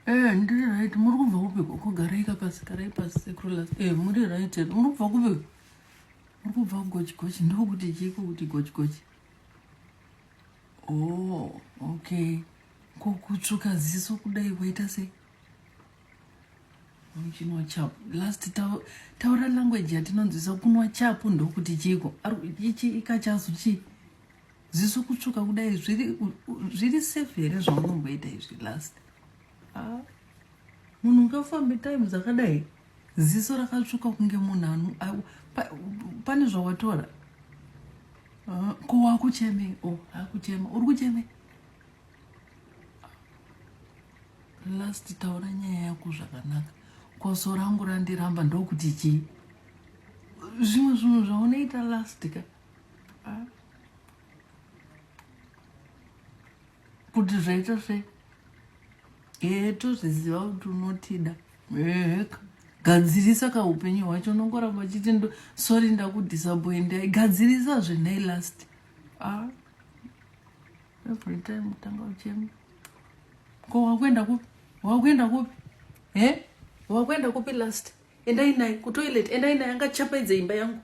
Eh, ndiri right. Muri kubva kupi koko? Garai ka pasi, garai pasi sekuru last. Eh, muri right. Muri kubva kupi? Muri kubva kugochi gochi. Ndokuti chiko kuti gochi gochi. Oh, okay. Ko kutsvuka ziso kudai kwaita sei? Uchinwa chapu. Last taura language yatinonzwisa kunwa chapu ndokuti chiko? Ichi ikachazu chii? Ziso kutsvuka kudai zviri zviri safe here zvaunomboita izvi last? Ah. Munhu ungafambe time dzakadai ziso rakatsvuka kunge munhu anu pane zvawatora. Ah, ko wakuchemei? Oh, akuchema. Uri kuchemei? Last taura nyaya yako zvakanaka. Koso rangu randiramba ndokuti chii? Zvimwe zvinhu zvaunoita last ka. Ah. Kuti zvaita sei? Ehe tozviziva kuti unotida. Ehe gadzirisa ka upenyu hwacho unongoramba uchiti ndo sorry ndakudisappointai gadzirisa zvenhai last. Ah. Every time utanga uchema. Ko wakuenda kupi? Wakuenda kupi? Eh? Wakuenda kupi last? Endai naye kutoilet, endai naye angachapaidze imba yangu.